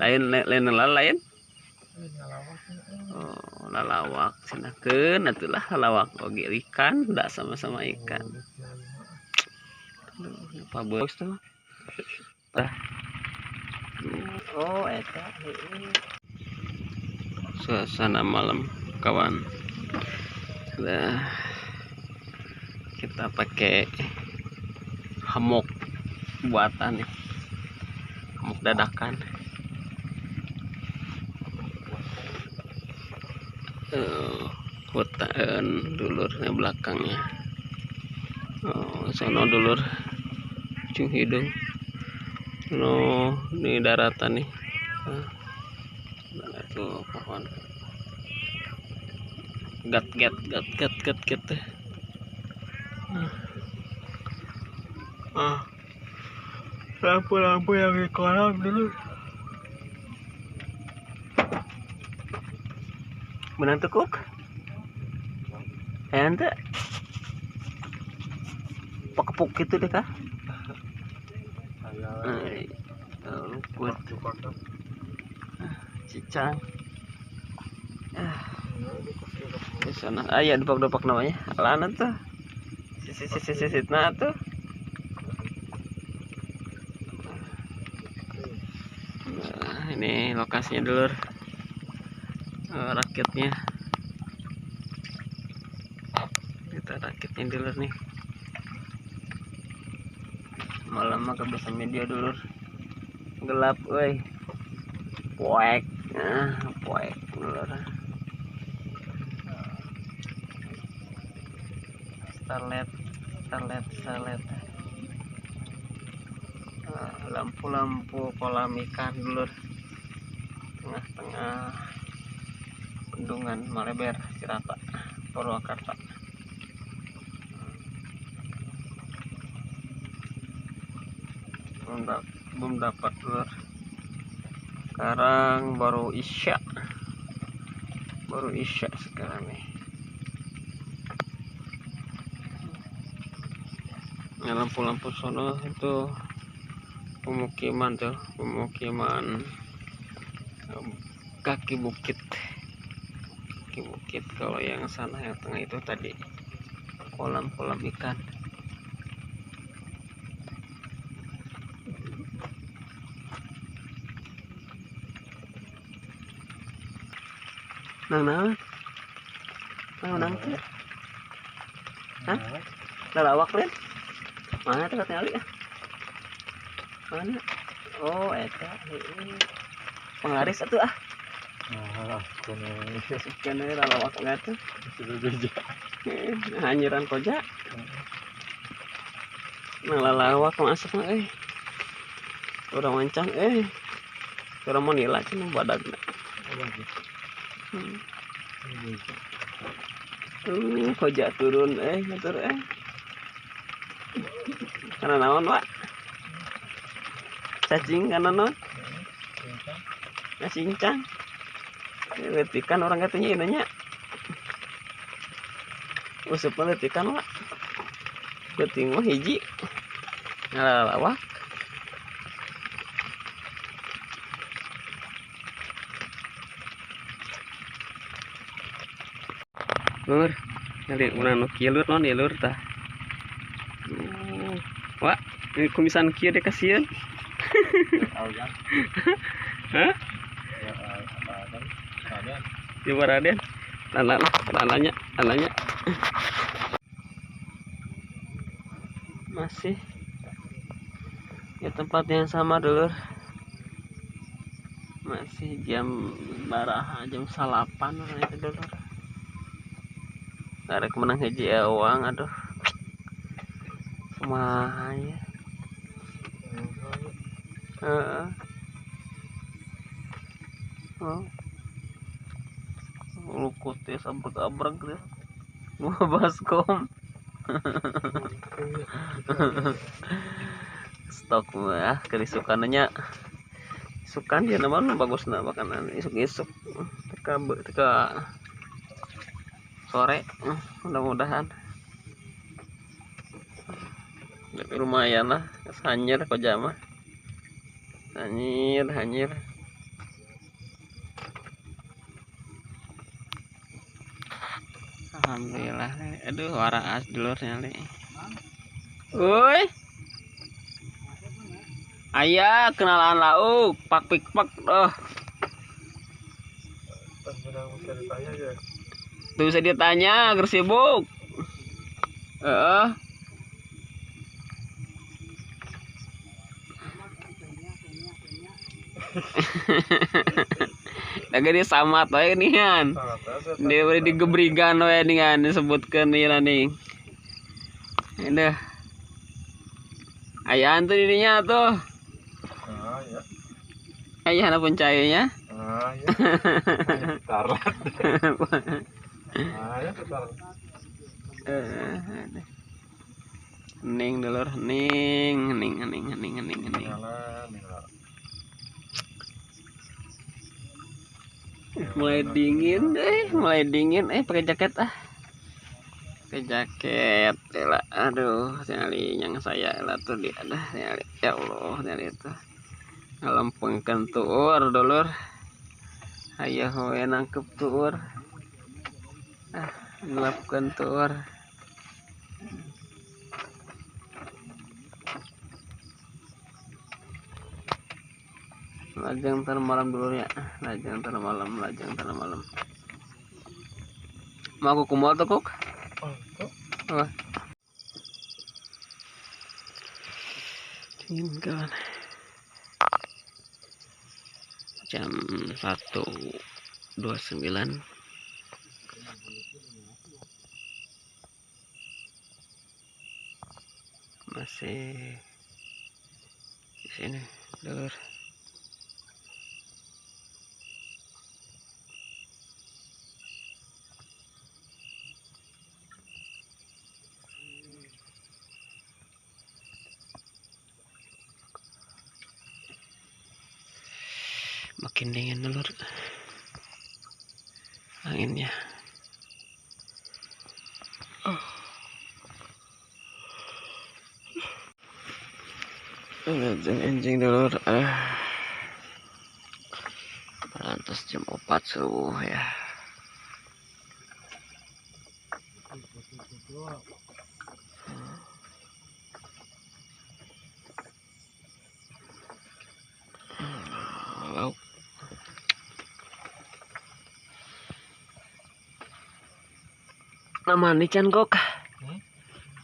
Lain lain lain. Oh, lalawak cenakeun atulah lalawak oge ikan, da sama-sama ikan. Aduh, apa bos tuh? Tah. Oh, eta heueuh. Suasana malam, kawan. Nah, kita pakai hammock buatan nih. Hammock dadakan. Hutan dulurnya belakangnya. Oh, sono dulur ujung hidung. No, ini daratan nih. Nah, itu pohon. Gat gat gat gat gat gat. Ah. Lampu-lampu yang di kolam dulu. Menang tekuk? Ente pekepuk gitu deh kah? Luput cicang. Di sana aya depak-depak namanya. Alana tuh. Sisi nah tuh. Nah, ini lokasinya dulur. Rakitnya. Kita rakitnya dulur nih. Malam mah bisa media dulur. Gelap euy. Poek. Nah, poek dulur. Starlet, starlet, starlet. Lampu-lampu kolam ikan dulur. Tengah-tengah Bendungan Maleber, Cirata, Purwakarta. Belum dapat dulur. Sekarang baru isya. Baru isya sekarang nih. Nah, lampu-lampu sono itu pemukiman tuh, pemukiman kaki bukit. Kaki bukit. Kalau yang sana yang tengah itu tadi kolam-kolam ikan. Nang nang nang nang tuh, hah? Lalawak len? Mana tuh katanya ah? Mana? Oh, eta, penglaris atuh ah? Nah, kene lalawak nggak tuh? Hanyiran koja? Nang lalawak masuk mah eh, urang wancang eh, urang mau nila cenah badagna. Koja turun ngatur Karena naon, Pak? Cacing karena naon? Cincang. Letikan orang katanya nanya. Usupna letikan, Pak. Leuting mah hiji. Ngalalawak. Lur, nyari urang nu kieu lur naon ieu lur tah. Wah, ini kumisan kieu deh kasieun. Hah? Di Raden. Lala lah, lalanya, lalanya. Masih di tempat yang sama dulur. Masih jam baraha, jam salapan orang itu dulur. Karek menang hiji uang, aduh. Kumaha ya. Heeh. Oh. Lukut ya abrek-abrek deh. Gua baskom. Stok mah kerisukannya. Isukan dia nama bagus nah makanan isuk-isuk. Teka teka sore mudah-mudahan. Tapi lumayan lah, hanyir kojama. Hanyir, hanyir. Alhamdulillah. Aduh, waraas dulur nyali. Woi. Aya kenalan lauk, pak pik pak oh. Tuh bisa ditanya, agar sibuk. Heeh. Lagi dia sama wae nian. Dia beri digebrigan wae nian disebutkeun ieu nih. Ini. Ayaan tuh dirinya tuh. Ah ya. Ayah pun cahayanya. Ah ya. Tarlat. Ah ya tarlat. Hening dulur, hening, hening, hening, hening, hening, hening. Mulai dingin pakai jaket ah. Pakai jaket lah. Aduh, nyali yang saya lah tuh dia ada nyali. Ya Allah, nyali itu. Ngalempengkeun tuur dulur. Hayo we nangkep tuur. Ah, ngelapkeun tuur. Lajeng ntar malam dulu ya, lajeng ntar malam, lajeng ntar malam. Mau aku kumol tuh kok? Oh. Dingin kawan. Jam 1.29. Masih di sini dulur. Makin dingin dulur anginnya. Oh. Anjing dulur. Berantas jam 4 subuh ya. Lauk. Nama nih Chan kok.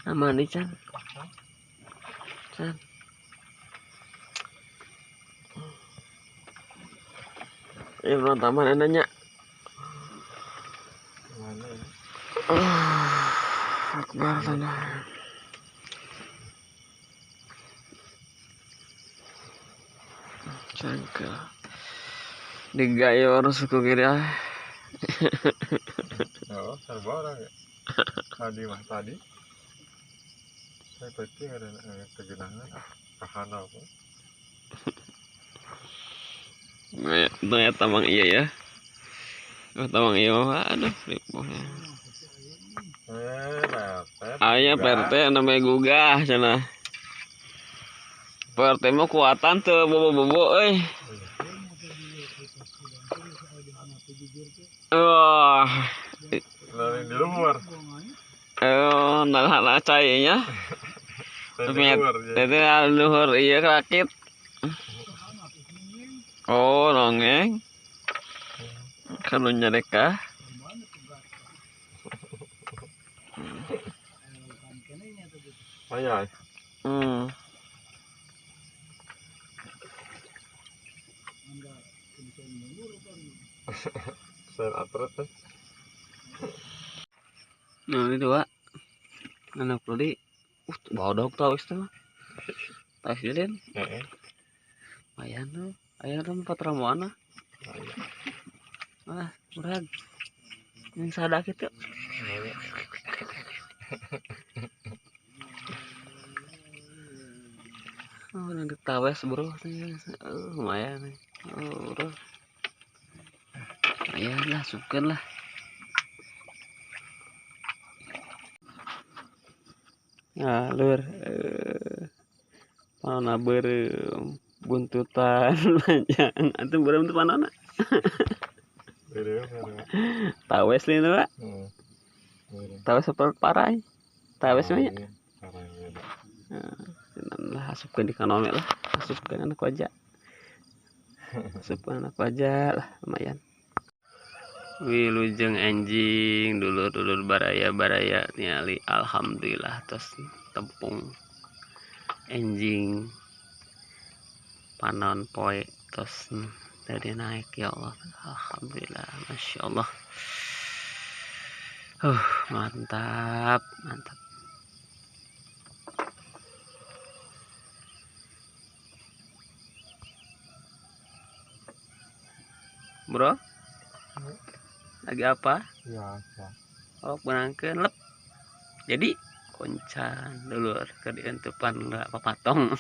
Nama nih Chan. Chan. Ini belum taman enaknya. Akbar tanah. Cangkel. Digayor suku kira. Oh, serba orang ya. Tadi mah tadi. Saya pasti ada kegenangan ah, kahana apa. Nah, tamang iya ya. Oh, tamang iya mah aduh ribuhnya. Aya PRT namanya gugah cenah. PRT mah kuatan teu bobo-bobo euy. Wah. Lain di luar. Nah cainya. Tapi luhur iya rakit. Oh, nongeng. Kalau nyereka. Ayah. Saya atret ya. Nah, ini dua. Anak beli. Bawa dog tau itu mah. Tas jilin. Heeh. Lumayan tuh. Ayah tuh empat ramuan. Ah, murah. Yang sadak itu. Oh, yang ditawes bro. Lumayan nih. Oh, bro. Lumayan lah, sukan lah. Nah, lur. Panona beureum, buntutan panjang. Antum beureum teu panona. Beureum. Tawes lin, Pak. Tawes apa parai? Tawes mah nya. Parai beda. Lah asupkeun di kanome lah, asupkeun anak wajah. Asupkeun anak wajah lah lumayan. Wilujeng enjing dulur-dulur baraya-baraya nyali alhamdulillah tos tepung enjing panon poe tos dari naik ya Allah, alhamdulillah, masya Allah, mantap mantap. Bro, lagi apa? Ya, ya. Oh, benangkeun lep. Jadi koncan dulur keur dientepan papatong.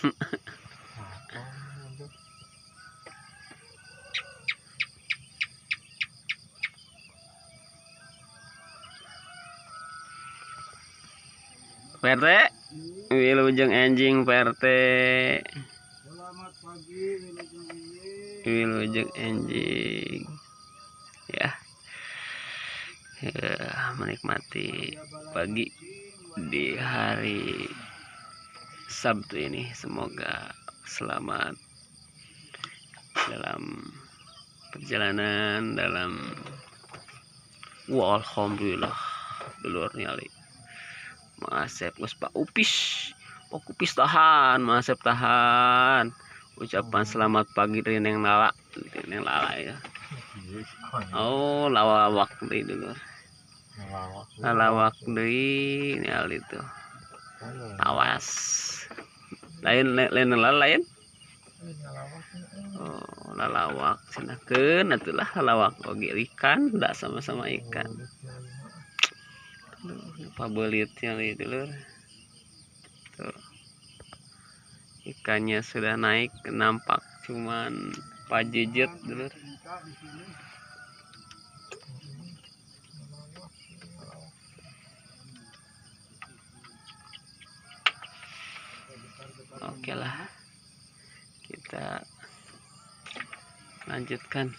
PRT, wilujeng enjing PRT. Selamat pagi wilujeng enjing. Wilujeng enjing. Ya. Ya, menikmati pagi di hari Sabtu ini. Semoga selamat dalam perjalanan, dalam wah, alhamdulillah dulur nyali. Mang Asep geus Pak Upis. Pak Upis tahan, Mang Asep tahan. Ucapan selamat pagi dari Neng Lala, dari Neng Lala ya. Oh, lawak deui dulur. Lawak deui ningali tuh. Awas. Lain lain Lala lain. Oh, lalawak cenahkeun atulah lalawak oge ikan, da sama-sama ikan. Aduh, pabelitnya lihat dulur. Tuh. Ikannya sudah naik, nampak cuman pajejet dulur. Oke lah, kita lanjutkan.